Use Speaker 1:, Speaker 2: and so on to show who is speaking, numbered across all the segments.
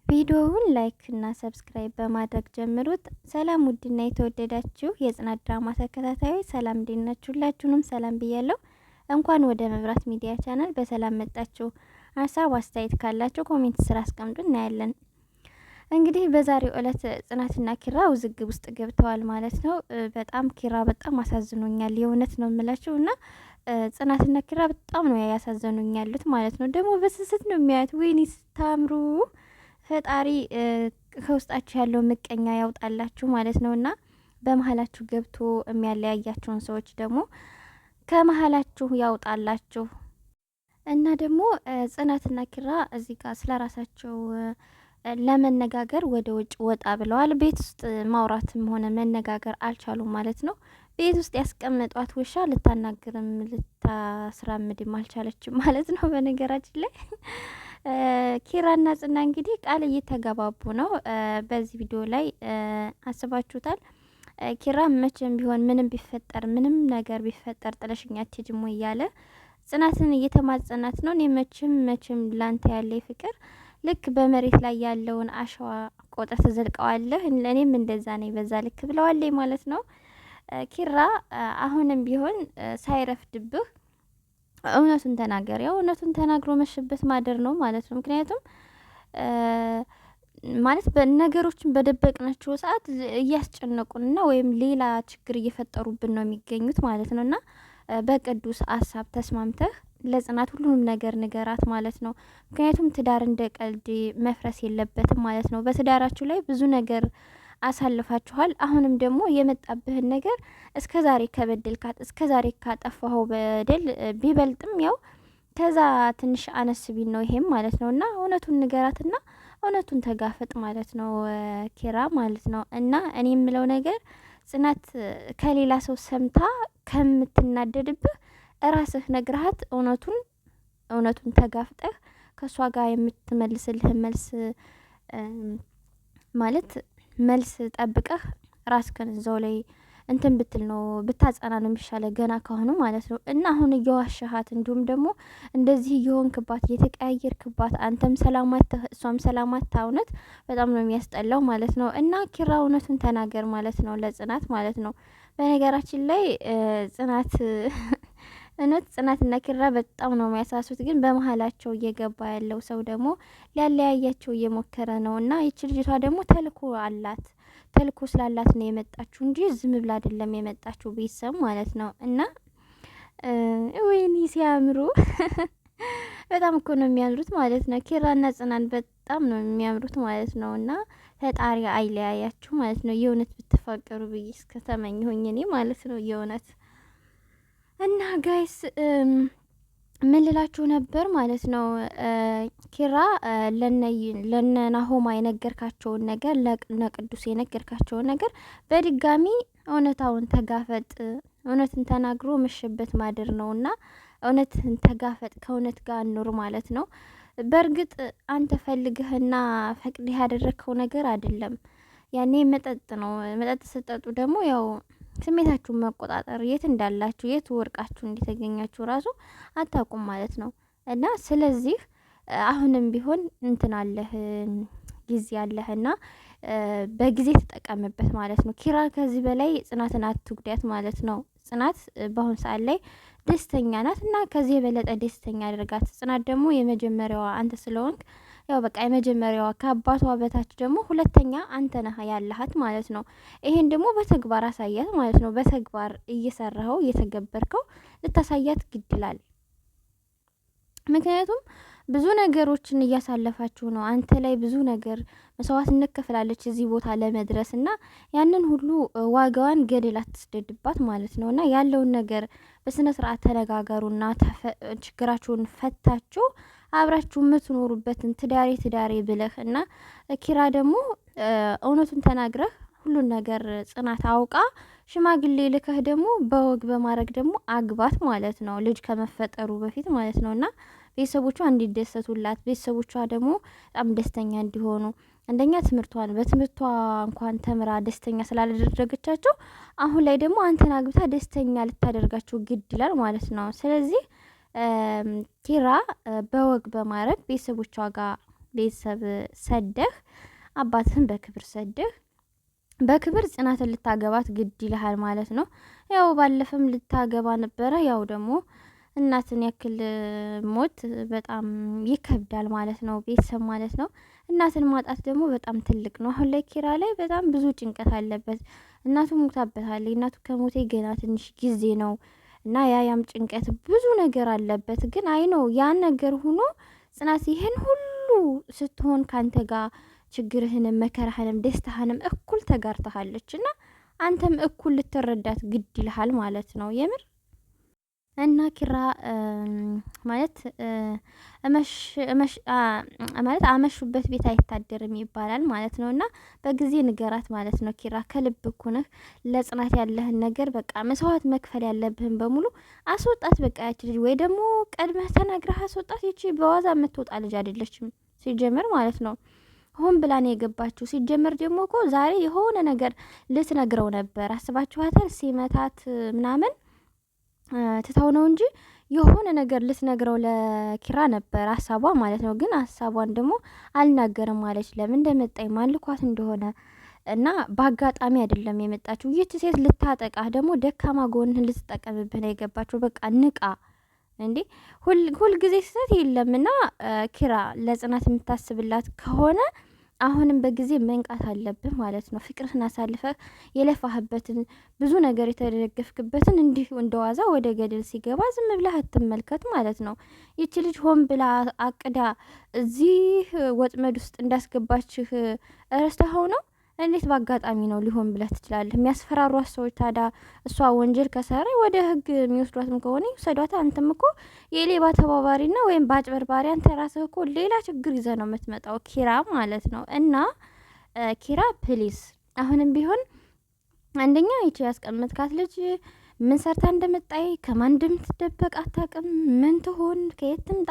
Speaker 1: ቪዲዮውን like እና subscribe በማድረግ ጀምሩት። ሰላም ውድና የተወደዳችሁ የጽናት ድራማ ተከታታዮች ሰላም፣ እንዴት ናችሁ? ሁላችሁንም ሰላም ብያለሁ። እንኳን ወደ መብራት ሚዲያ ቻናል በሰላም መጣችሁ። ሀሳብ አስተያየት ካላችሁ comment ስር አስቀምጡ፣ እናያለን። እንግዲህ በዛሬው እለት ጽናትና ኪራ ውዝግብ ውስጥ ገብተዋል ማለት ነው። በጣም ኪራ በጣም አሳዝኖኛል፣ የእውነት ነው የምላችሁ እና ጽናትና ኪራ በጣም ነው ያሳዘኑኝ ያሉት ማለት ነው። ደግሞ በስስት ነው የሚያዩት። ወይኔ ስታምሩ ፈጣሪ ከውስጣችሁ ያለው ምቀኛ ያውጣላችሁ ማለት ነው እና በመሀላችሁ ገብቶ የሚያለያያቸውን ሰዎች ደግሞ ከመሀላችሁ ያውጣላችሁ። እና ደግሞ ጽናትና ኪራ እዚህ ጋር ስለ ራሳቸው ለመነጋገር ወደ ውጭ ወጣ ብለዋል። ቤት ውስጥ ማውራትም ሆነ መነጋገር አልቻሉም ማለት ነው። ቤት ውስጥ ያስቀመጧት ውሻ ልታናግርም ልታስራምድም አልቻለችም ማለት ነው። በነገራችን ላይ ኪራና ጽና እንግዲህ ቃል እየተገባቡ ነው። በዚህ ቪዲዮ ላይ አስባችሁታል። ኪራ መቼም ቢሆን ምንም ቢፈጠር ምንም ነገር ቢፈጠር ጥለሽኝ አትሄጂም ወይ እያለ ጽናትን እየተማጸናት ነው። እኔ መቼም መቼም ላንተ ያለ ፍቅር ልክ በመሬት ላይ ያለውን አሸዋ ቆጥረህ ትዘልቀዋለህ፣ እኔም እንደዛ ነኝ በዛ ልክ ብለዋለኝ ማለት ነው። ኪራ አሁንም ቢሆን ሳይረፍድብህ እውነቱን ተናገር። ያው እውነቱን ተናግሮ መሸበት ማደር ነው ማለት ነው። ምክንያቱም ማለት ነገሮችን በደበቅናቸው ሰዓት እያስጨነቁንና ወይም ሌላ ችግር እየፈጠሩብን ነው የሚገኙት ማለት ነው። እና በቅዱስ ሀሳብ ተስማምተህ ለጽናት ሁሉንም ነገር ንገራት ማለት ነው። ምክንያቱም ትዳር እንደ ቀልድ መፍረስ የለበትም ማለት ነው። በትዳራችሁ ላይ ብዙ ነገር አሳልፋችኋል። አሁንም ደግሞ የመጣብህን ነገር እስከ ዛሬ ከበደልካት እስከ ዛሬ ካጠፋኸው በደል ቢበልጥም ያው ከዛ ትንሽ አነስ ቢል ነው ይሄም ማለት ነው። እና እውነቱን ንገራትና እውነቱን ተጋፈጥ ማለት ነው ኪራ ማለት ነው። እና እኔ የምለው ነገር ጽናት ከሌላ ሰው ሰምታ ከምትናደድብህ እራስህ ነግረሃት እውነቱን እውነቱን ተጋፍጠህ ከእሷ ጋር የምትመልስልህን መልስ ማለት መልስ ጠብቀህ ራስህን እዛው ላይ እንትን ብትል ነው ብታጸና ነው የሚሻለ ገና ካሁኑ ማለት ነው። እና አሁን እየዋሸሃት እንዲሁም ደግሞ እንደዚህ እየሆንክባት እየተቀያየርክባት አንተም ሰላማት እሷም ሰላማት እውነት በጣም ነው የሚያስጠላው ማለት ነው። እና ኪራ እውነቱን ተናገር ማለት ነው ለጽናት ማለት ነው። በነገራችን ላይ ጽናት እውነት ጽናትና ኪራ በጣም ነው የሚያሳሱት። ግን በመሀላቸው እየገባ ያለው ሰው ደግሞ ሊያለያያቸው እየሞከረ ነው። እና ይቺ ልጅቷ ደግሞ ተልኮ አላት። ተልኮ ስላላት ነው የመጣችሁ እንጂ ዝም ብላ አይደለም የመጣችሁ ቤተሰብ ማለት ነው። እና ወይኔ ሲያምሩ በጣም እኮ ነው የሚያምሩት ማለት ነው። ኪራና ጽናን በጣም ነው የሚያምሩት ማለት ነው። እና ፈጣሪ አይለያያችሁ ማለት ነው። የእውነት ብትፋቀሩ ብዬ እስከተመኘሁኝ እኔ ማለት ነው የእውነት እና guys ምን ልላችሁ ነበር ማለት ነው። ኪራ ለነ ናሆማ የነገርካቸውን ነገር ለነ ቅዱስ የነገርካቸውን ነገር በድጋሚ እውነታውን ተጋፈጥ። እውነትን ተናግሮ መሸበት ማደር ነውና እውነትን ተጋፈጥ፣ ከእውነት ጋር ኑር ማለት ነው። በእርግጥ አንተ ፈልገህና ፈቅደህ ያደረግከው ነገር አይደለም። ያኔ መጠጥ ነው። መጠጥ ስጠጡ ደግሞ ያው ስሜታችሁን መቆጣጠር የት እንዳላችሁ የት ወርቃችሁ እንደተገኛችሁ ራሱ አታውቁም ማለት ነው። እና ስለዚህ አሁንም ቢሆን እንትን አለህ ጊዜ አለህና በጊዜ ተጠቀምበት ማለት ነው። ኪራ ከዚህ በላይ ጽናትን አትጉዳት ማለት ነው። ጽናት በአሁን ሰዓት ላይ ደስተኛ ናት እና ከዚህ የበለጠ ደስተኛ አድርጋት። ጽናት ደግሞ የመጀመሪያዋ አንተ ስለሆንክ ያው በቃ የመጀመሪያዋ ከአባቷ በታች ደግሞ ሁለተኛ አንተ ነህ ያለሃት ማለት ነው። ይሄን ደግሞ በተግባር አሳያት ማለት ነው። በተግባር እየሰራኸው እየተገበርከው ልታሳያት ግድ ይላል። ምክንያቱም ብዙ ነገሮችን እያሳለፋችሁ ነው። አንተ ላይ ብዙ ነገር መስዋዕትነት ከፍላለች እዚህ ቦታ ለመድረስ እና ያንን ሁሉ ዋጋዋን ገደል አትስደድባት ማለት ነው። እና ያለውን ነገር በስነ ስርዓት ተነጋገሩና ችግራችሁን ፈታችሁ አብራችሁ የምትኖሩበትን ትዳሬ ትዳሬ ብለህ እና ኪራ ደግሞ እውነቱን ተናግረህ ሁሉን ነገር ጽናት አውቃ ሽማግሌ ልከህ ደግሞ በወግ በማድረግ ደግሞ አግባት ማለት ነው። ልጅ ከመፈጠሩ በፊት ማለት ነው እና ቤተሰቦቿ እንዲደሰቱላት ቤተሰቦቿ ደግሞ በጣም ደስተኛ እንዲሆኑ አንደኛ ትምህርቷን በትምህርቷ እንኳን ተምራ ደስተኛ ስላላደረገቻቸው አሁን ላይ ደግሞ አንተን አግብታ ደስተኛ ልታደርጋቸው ግድ ይላል ማለት ነው። ስለዚህ ኪራ በወግ በማድረግ ቤተሰቦቿ ጋር ቤተሰብ ሰደህ፣ አባትህን በክብር ሰደህ በክብር ጽናትን ልታገባት ግድ ይልሃል ማለት ነው። ያው ባለፈም ልታገባ ነበረ። ያው ደግሞ እናትን ያክል ሞት በጣም ይከብዳል ማለት ነው። ቤተሰብ ማለት ነው። እናትን ማጣት ደግሞ በጣም ትልቅ ነው። አሁን ላይ ኪራ ላይ በጣም ብዙ ጭንቀት አለበት። እናቱ ሞታበታለች። እናቱ ከሞቴ ገና ትንሽ ጊዜ ነው እና ያ ያም ጭንቀት ብዙ ነገር አለበት። ግን አይ ነው ያን ነገር ሆኖ ጽናት ይህን ሁሉ ስትሆን ካንተ ጋር ችግርህንም መከራህንም ደስታህንም እኩል ተጋርተሃለች እና አንተም እኩል ልትረዳት ግድ ይልሃል ማለት ነው የምር። እና ኪራ ማለት ማለት አመሹበት ቤት አይታደርም ይባላል ማለት ነው። እና በጊዜ ንገራት ማለት ነው። ኪራ ከልብ እኮ ነህ። ለጽናት ያለህን ነገር በቃ መስዋዕት መክፈል ያለብህን በሙሉ አስወጣት። በቃ ያች ልጅ ወይ ደግሞ ቀድመህ ተናግረህ አስወጣት። ይቺ በዋዛ የምትወጣ ልጅ አይደለችም ሲጀምር ማለት ነው። ሆን ብላ ነው የገባችው። ሲጀመር ደግሞ እኮ ዛሬ የሆነ ነገር ልትነግረው ነበር። አስባችኋታል? ሲመታት ምናምን ትተው ነው እንጂ የሆነ ነገር ልትነግረው ለኪራ ነበር ሀሳቧ ማለት ነው። ግን ሀሳቧን ደግሞ አልናገርም አለች። ለምን እንደመጣኝ ማልኳት እንደሆነ እና በአጋጣሚ አይደለም የመጣችው። ይህች ሴት ልታጠቃህ ደግሞ ደካማ ጎንህን ልትጠቀምብህ ነው የገባችው። በቃ ንቃ እንዴ! ሁልጊዜ ስህተት የለም እና ኪራ ለጽናት የምታስብላት ከሆነ አሁንም በጊዜ መንቃት አለብህ ማለት ነው። ፍቅርህን አሳልፈህ የለፋህበትን ብዙ ነገር የተደገፍክበትን እንዲሁ እንደዋዛ ወደ ገደል ሲገባ ዝም ብለህ አትመልከት ማለት ነው። ይቺ ልጅ ሆን ብላ አቅዳ እዚህ ወጥመድ ውስጥ እንዳስገባችህ ረስተኸው ነው። እንዴት በአጋጣሚ ነው ሊሆን ብለህ ትችላለህ? የሚያስፈራሯት ሰዎች ታዲያ እሷ ወንጀል ከሰራ ወደ ህግ የሚወስዷትም ከሆነ ይውሰዷት። አንተም እኮ የሌባ ተባባሪና ወይም በአጭበርባሪ አንተ ራስህ እኮ ሌላ ችግር ይዘህ ነው የምትመጣው፣ ኪራ ማለት ነው። እና ኪራ please አሁንም ቢሆን አንደኛ ይቺ ያስቀመጥካት ልጅ ምን ሰርታ እንደመጣይ ከማን እንደምትደበቅ አታውቅም። ምን ትሆን ከየት ትምጣ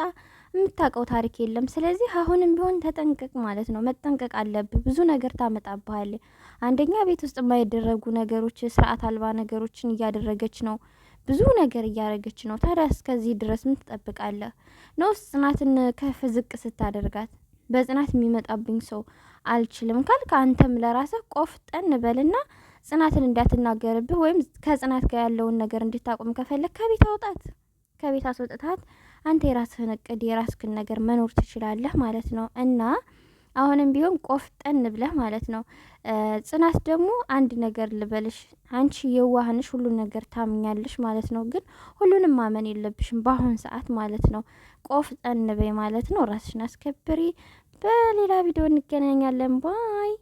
Speaker 1: የምታውቀው ታሪክ የለም። ስለዚህ አሁንም ቢሆን ተጠንቀቅ ማለት ነው። መጠንቀቅ አለብህ። ብዙ ነገር ታመጣብሃል። አንደኛ ቤት ውስጥ የማይደረጉ ነገሮች፣ ስርዓት አልባ ነገሮችን እያደረገች ነው። ብዙ ነገር እያደረገች ነው። ታዲያ እስከዚህ ድረስ ምን ትጠብቃለህ? ነው ጽናትን ከፍ ዝቅ ስታደርጋት በጽናት የሚመጣብኝ ሰው አልችልም ካልክ አንተም ለራስህ ቆፍጠን በልና ጽናትን እንዳትናገርብህ ወይም ከጽናት ጋር ያለውን ነገር እንድታቆም ከፈለግ ከቤት አውጣት፣ ከቤት አስወጥታት አንተ የራስህን እቅድ የራስህን ነገር መኖር ትችላለህ ማለት ነው። እና አሁንም ቢሆን ቆፍጠን ብለህ ማለት ነው። ጽናት ደግሞ አንድ ነገር ልበልሽ፣ አንቺ የዋህንሽ ሁሉን ነገር ታምኛለሽ ማለት ነው። ግን ሁሉንም ማመን የለብሽም በአሁን ሰዓት ማለት ነው። ቆፍጠን በይ ማለት ነው። ራስሽን አስከብሪ። በሌላ ቪዲዮ እንገናኛለን። bye።